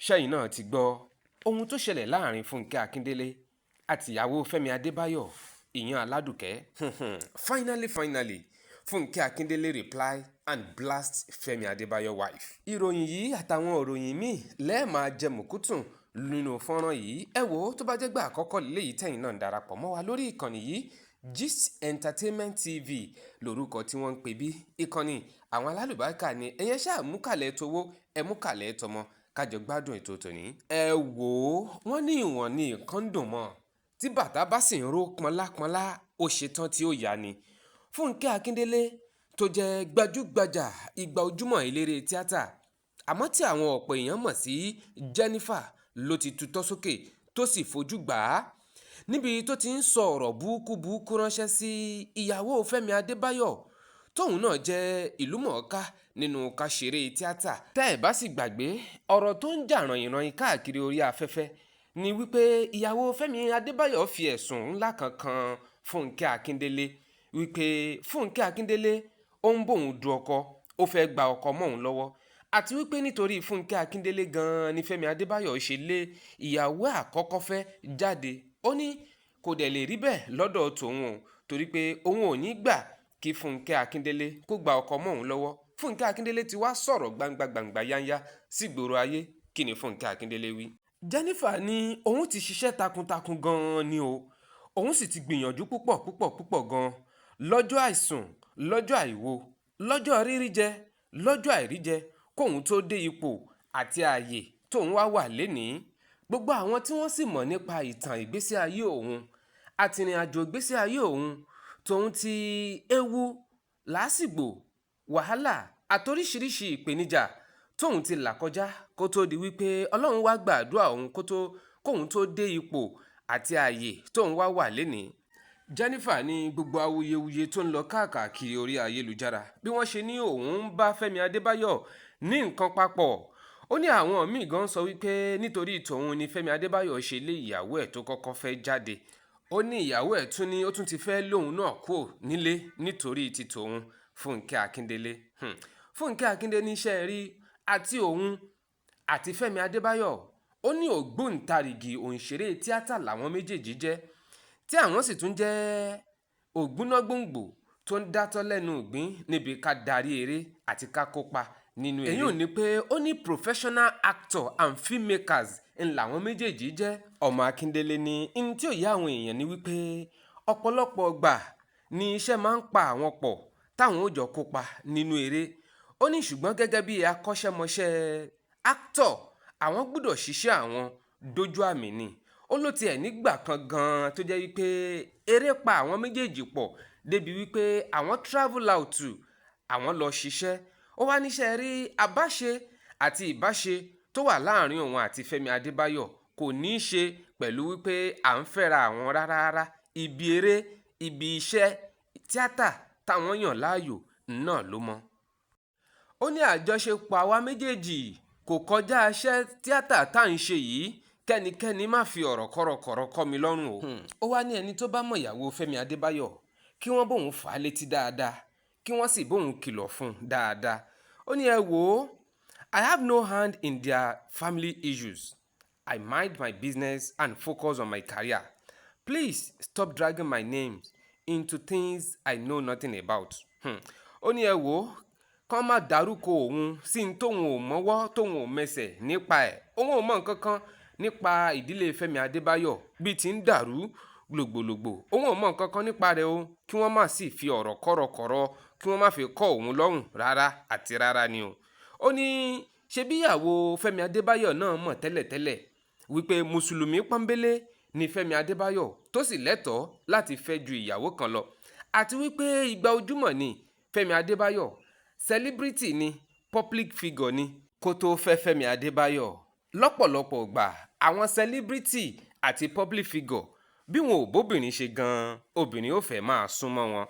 Ṣẹ́yìn náà ti gbọ́ ohun tó ṣẹlẹ̀ láàrin Fúnkẹ́ Akíndélé àtìyàwó Fẹ́mi Adébáyọ̀, ìyẹn Aládùkẹ́. Finally, finally, Fúnkẹ́ Akíndélé reply and blast Fẹ́mi Adébáyọ̀ wife. Ìròyìn yìí àtàwọn ìròyìn míì lẹ́ẹ̀ máa jẹ mùkútùn nínú fọ́nrán yìí. Ẹ wò ó, tó bá jẹ́ gbà àkọ́kọ́ léyìí tẹ̀yin náà ń darapọ̀ mọ́ wa lórí ìkànnì yìí, Gist Entertainment TV lórúkọ tí wọ́n ń pè bí ìkànnì àwọn alálùbáríkà ni. Ẹ̀yẹn ṣáà mú kàlẹ̀ towó, ẹ mú kàlẹ̀ tọmọ, kájọ gbádùn ètò tòní. Ẹ wò ó, wọ́n ní ìwọ̀n ní nǹkan ń dùn mọ́, tí bàtà bá sì ń ró pọnlápọnlá, ó ṣetán tí ó yá ni. Fúnkẹ́ Akíndélé tó jẹ́ gbajúgbajà ìgbà ojúmọ́ eléré tíátà, àmọ́ tí àwọn ọ̀pọ̀ èèyàn mọ̀ sí Jennifer, ló ti tutọ́ sókè tó sì fojú gbà á níbi tó ti ń sọ ọ̀rọ̀ burúkú burúkú ránṣẹ́ sí ìyàwó Fẹ́mi Adébáyọ̀, tóun náà jẹ́ ìlúmọ̀ọ́ká nínú káṣeré tíátà. Tẹ́ ẹ̀ bá sì gbàgbé, ọ̀rọ̀ tó ń jà rànyìnrànyìn káàkiri orí afẹ́fẹ́ ni wípé ìyàwó Fẹ́mi Adébáyọ̀ fi ẹ̀sùn ńlá kan kan Fúnkẹ́ Akíndélé, wípé Fúnkẹ́ Akíndélé ó ń bóun du ọkọ, ó fẹ́ gba ọkọ mọ́ òun lọ́wọ́, àti wípé nítorí Fúnkẹ́ Akíndélé gan-an ni Fẹ́mi Adébáyọ̀ ṣe lé ìyàwó àkọ́kọ́ fẹ́ jáde. Ó ní kò dẹ̀ lè rí bẹ́ẹ̀ lọ́dọ̀ tòun o, torí pé òun ò ní gbà kí Fúnkẹ́ Akíndélé kó gba ọkọ mọ́ òun lọ́wọ́. Fúnkẹ́ Akíndélé ti wá sọ̀rọ̀ gbangba gbangba yányá sígboro ayé. Kí ni Fúnkẹ́ Akíndélé wí? Jennifer ní òun ti ṣiṣẹ́ takuntakun gan-an ni o, òun sì ti gbìyànjú púpọ̀ púpọ̀ púpọ̀ gan-an, lọ́jọ́ àìsùn, lọ́jọ́ àìwo, lọ́jọ́ rírí jẹ, lọ́jọ́ àìrí jẹ, kóun tó dé ipò àti ààyè tóun wá wà lénìí. Gbogbo àwọn tí wọ́n sì mọ̀ nípa ìtàn ìgbésí ayé òun àti ìrìn àjò ìgbésí ayé òun, tóun ti ewu, làásìgbò, wàhálà àtoríṣiríṣi ìpèníjà tóun ti là kọjá kó tó di wípé Ọlọ́run wá gbàdúrà òun kó tó kóun tó dé ipò àti ààyè tóun wá wà lénìí. Jennifer ní gbogbo awuyewuye tó ń lọ káàkiri orí ayélujára, bí wọ́n ṣe ní òun ń bá Fẹ́mi Adébáyọ̀ ní nǹkan papọ̀, ó ní àwọn míì gan sọ wípé nítorí tòun ni Fẹ́mi Adébáyọ̀ ṣe lé ìyàwó ẹ̀ tó kọ́kọ́ fẹ́ jáde. Ó ní ìyàwó ẹ̀ tún ní ó tún ti fẹ́ lóun náà kúò nílé nítorí ti tòun, Fúnkẹ́ Akíndélé. Fúnkẹ́ Akíndélé níṣẹ́ rí àti òun àti Fẹ́mi Adébáyọ̀, ó ní ògbóǹtarìgì òǹṣeré tíátà làwọn méjèèjì jẹ́, tí àwọn sì tún jẹ́ ògbónágbòǹgbò tó ń dátọ́ lẹ́nu ìgbín níbi ká darí eré àti ká kópa nínú eré. Èyí ò ní pé ó ní professional actor and filmmakers ń làwọn méjèèjì jẹ́. Ọmọ Akíndélé ní n tí ò yá àwọn èèyàn ní wípé ọ̀pọ̀lọpọ̀ gbà ni iṣẹ́ máa ń pa àwọn pọ̀ táwọn ó jọ kópa nínú eré. Ó ní ṣùgbọ́n gẹ́gẹ́ bí akọ́ṣẹ́mọṣẹ́ actor, àwọn gbọ́dọ̀ ṣiṣẹ́ àwọn dójú àmì ni. Ó ló tiẹ̀ nígbà kan gan-an tó jẹ́ wípé eré pa àwọn méjèèjì pọ̀ débi wípé àwọn travel out, àwọn lọ ṣiṣẹ́. Ó wá níṣẹ́ rí àbáṣe àti ìbáṣe tó wà láàrin òun àti Fẹ́mi Adébáyọ̀ kò ní í ṣe pẹ̀lú wípé à ń fẹ́ra àwọn rárá rárá. Ibi eré, ibi iṣẹ́ tíátà táwọn yàn láàyò náà ló mọ. Ó ní àjọṣepọ̀ àwa méjèèjì kò kọjá iṣẹ́ tíátà tá à ń ṣe yìí, kẹ́nikẹ́ni má fi ọ̀rọ̀ kọ̀rọ̀kọ̀rọ̀ kọ́ mi lọ́rùn o. Ó wá ní ẹni tó bá mọ̀ ìyàwó Fẹ́mi Adébáyọ̀, kí wọ́n bóun fà á létí dáadáa, kí wọ́n sì bóun kìlọ̀ fún un dáadáa. Ó ní ẹ wò ó, "I have no hand in their family issues. I mind my business and focus on my career. Please stop dragging my name into things I know nothing about." Ó ní ẹ wò ó, kán má dárúkọ òun sí ní tóun ò mọ́wọ́ tóun ò mẹsẹ̀ nípa ẹ̀. Òun ò mọ nǹkan kan nípa ìdílé Fẹ́mi Adébáyọ̀ bí ti ń dàrú lògbòlògbò. Òun ò mọ nǹkan kan nípa rẹ̀ o, kí wọ́n má sì fi ọ̀rọ̀ kọ̀rọ̀kọ̀rọ̀ kí wọ́n má fi kọ́ òun lọ́rùn rárá àti rárá ni o. Ó ní ṣebí ìyàwó Fẹ́mi Adébáyọ̀ náà mọ̀ tẹ́lẹ̀tẹ́lẹ̀ wípé mùsùlùmí pọ́nbélé ni Fẹ́mi Adébáyọ̀, tó sì lẹ́tọ̀ọ́ láti fẹ́ ju ìyàwó kan lọ, àti wípé ìgbà ojúmọ́ ni Fẹ́mi Adébáyọ̀, celebrity ni, public figure ni kó tó fẹ́ Fẹ́mi Adébáyọ̀. Lọ́pọ̀lọpọ̀ gbà, àwọn celebrity àti public figure, bí wọn ò bóbìnrin ṣe gan-an, obìnrin ò fẹ́ máa súnmọ́ wọn.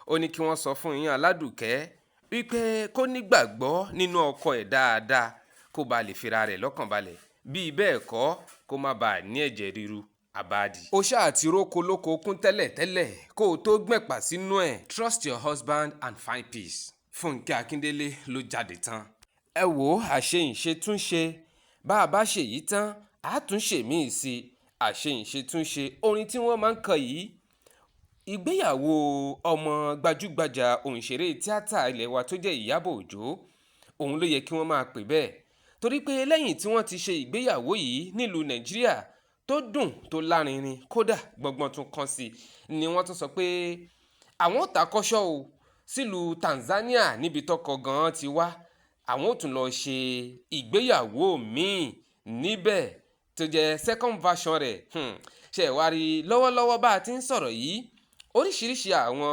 Ó ní kí wọ́n sọ fún yín Aládùkẹ́ wípé kó nígbàgbọ́ nínú ọkọ ẹ̀ dáadáa, kó ba lè fira rẹ̀ lọ́kàn balẹ̀, bíi bẹ́ẹ̀ kọ́, kó má bàa ní ẹ̀jẹ̀ ríru àbáàdì. Ó ṣáà ti róko lóko kún tẹ́lẹ̀tẹ́lẹ̀ kó o tó gbẹ̀pà sínú ẹ̀. Trust your husband and find peace. Fúnkẹ́ Akíndélé ló jáde tán. Ẹ wò ó, àṣeyìnṣe túnṣe. Bá a bá ṣèyí tán, a tún ṣèmíì sí i, àṣeìṣetúnṣe orin tí wọ́n máa ń kọ yìí. Ìgbéyàwó ọmọ gbajúgbajà òǹṣeré tíátà ilé wa tó jẹ́ Ìyábọ̀ Òjó, òun ló yẹ kí wọ́n máa pè bẹ́ẹ̀, torí pé lẹ́yìn tí wọ́n ti ṣe ìgbéyàwó yìí nílùú Nàìjíríà tó dùn tó lárinrin, kódà gbọ́ngbọ́n tún kàn sí ni, wọ́n tún sọ pé àwọn ò takọ́ṣọ́ o sílùú Tanzania níbi tọkọ gan-an ti wá. Àwọn ò tún lọ ṣe ìgbéyàwó míì níbẹ̀ tó jẹ́ second version rẹ̀. Ṣe wá rí, lọ́wọ́lọ́wọ́ bá a ti ń sọ̀rọ̀ yìí, oríṣiríṣi àwọn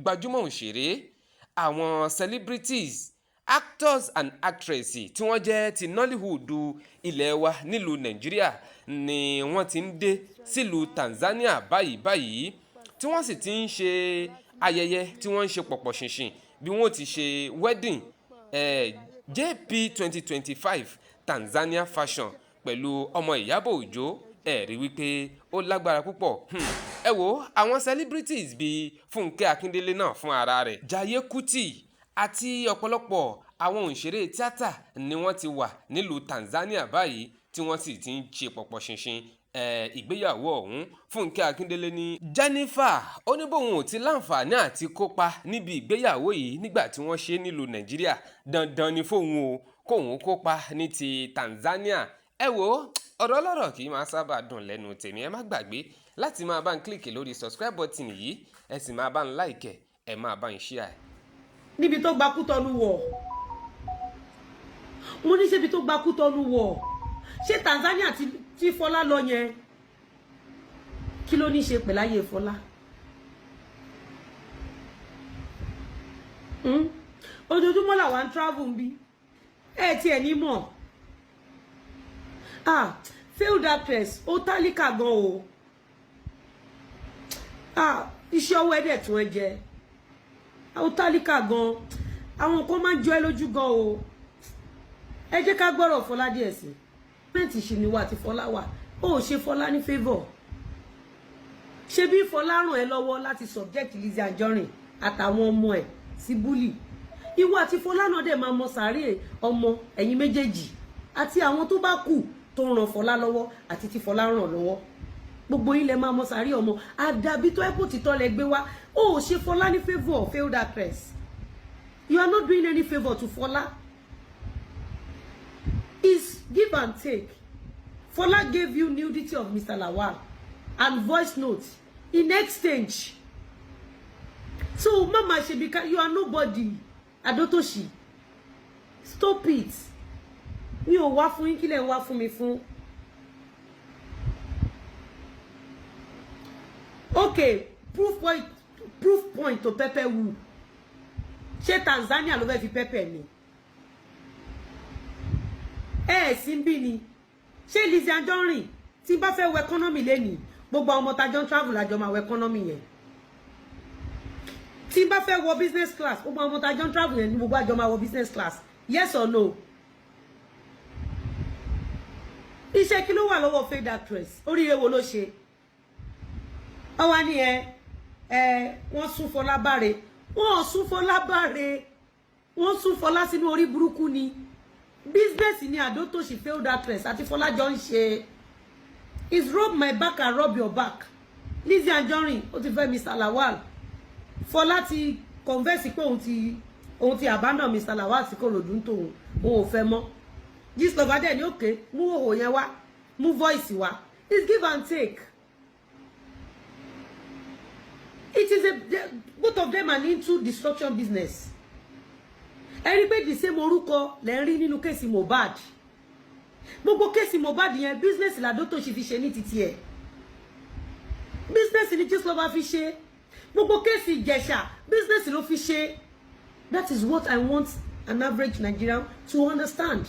gbajúmọ̀ òṣèré, àwọn celebrities, actors and actresses tí wọ́n jẹ́ ti Nollywood ilẹ̀ wa nílùú Nàìjíríà ni wọ́n ti ń dé sílùú Tanzania báyìí báyìí, tí wọ́n sì ti ń ṣe ayẹyẹ, tí wọ́n ń ṣe pọ̀pọ̀ ṣìnṣìn bí wọ́n ti ṣe wedding JP 2025 Tanzania version pẹ̀lú ọmọ Ìyábọ̀ Òjó. Ẹ rí wípé ó lágbára púpọ̀. Ẹ wo àwọn celebrities bíi Fúnkẹ́ Akíndélé náà fún ara rẹ̀, Jaiye Kuti àti ọ̀pọ̀lọpọ̀ àwọn òǹṣeré tíátà ni wọ́n ti wà nílùú Tanzania báyìí, tí wọ́n sì ti ń ṣe pọ̀pọ̀ ṣìnṣìn ìgbéyàwó ọ̀hún. Fúnkẹ́ Akíndélé ní Jennifer, ó ní bóun ò ti láǹfààní àti kópa níbi ìgbéyàwó yìí nígbà tí wọ́n ṣe nílùú Nàìjíríà, dandan ni fóun o kóun kópa ní ti Tanzania. Ẹ wo, ọ̀rọ̀ ọlọ́rọ̀ kì í máa sábà dùn lẹ́nu tèmi. Ẹ má gbàgbé láti máa bá ń click lórí subscribe button yìí, ẹ sì máa bá ń like, ẹ máa bá ń share. Níbi tó gba Kútọ́nù wọ̀, mo ní ṣébi tó gba Kútọ́nù wọ̀, ṣé Tanzania tí Fọlá lọ yẹn, kí ló ní ṣe pẹ̀láyé Fọlá? Ojoojúmọ́ làwa ń travel ń bí ẹ tiẹ̀ ní mọ̀. Ah, failed actress, ó tálíkà gan o. Ah, iṣẹ́ ọwọ́ ẹ̀ dẹ̀ tún ẹ jẹ. Ó tálíkà gan, àwọn nǹkan máa ń jọ ẹ lójú gan o. Ẹ jẹ́ ká gbọ́rọ̀ Fọlá díẹ̀ sí. Pẹ́ǹtì ṣì ni wà àti Fọlá wà. Ó ṣe Fọlá ní favour. Ṣe bí Fọlá ràn ẹ́ lọ́wọ́ láti subject Lizzy Anjorin àtàwọn ọmọ ẹ̀ sí bully. Ìwọ àti Fọlá náà dẹ̀ máa mọ sàárè ọmọ ẹ̀yin méjèèjì àti àwọn tó bá kù tó ń ràn Fọlá lọ́wọ́ àti tí Fọlá ràn lọ́wọ́. Gbogbo yín lẹ máa mọ sàárè ọmọ. Àdàbí tó ẹ́pò títọ́ lẹ gbé wá. Ó ṣe Fọlá ní favour. Failed actress, you are not doing any favour to Fọlá. Is give and take. Fọlá gave you nudity of Mr. Lawal and voice note in exchange. So mama ṣe, you are nobody. Adotoshi, stop it. Mi ò wá fún yín. Kí lẹ̀ ń wá fún mi fún? Okay, proof point, proof point to pepper who? Ṣé Tanzania ló fẹ́ fi pepper ni? Ẹ ẹ̀ sí ń bí ni. Ṣé Lizzy Anjorin, tí n bá fẹ́ wọ economy lẹ́nìí, gbogbo àwọn ọmọ tajọ́ ń travel àjọ máa wọ economy yẹn. Tí n bá fẹ́ wọ business class, gbogbo àwọn ọmọ tajọ́ ń travel yẹn ní gbogbo àjọ máa wọ business class. Yes or no? Iṣẹ́ kí ló wà lọ́wọ́ failed actress? Oríire wo ló ṣe? Ọwọ́ ni ẹ ẹ wọ́n sún Fọlá báre, wọ́n sún Fọlá báre, wọ́n sún Fọlá sínú orí burúkú ni. Business ni Àdótòṣì failed actress àti Fọlá jọ ń ṣe. Is rub my back and rub your back. Lizzy Anjorin ó ti fẹ́ Mr. Lawal. Fọlá ti confess pé òun ti abandon Mr. Lawal sí Kòròdú ń tòun, òun ò fẹ́ mọ́. Gistlover dẹ̀ ní òkè mú òhò yẹn wá, mú voice wá. It's give and take. It is a both of them are into destruction business. Ẹ rí pé the same orúkọ lẹ́ ń rí nínú case Mohbad. Gbogbo case Mohbad yẹn, business làdótòṣì fi ṣe ní títí ẹ̀. Business ni Gistlover fi ṣe. Gbogbo case Ìjẹ̀ṣà, business ló fi ṣe. That is what I want an average Nigerian to understand.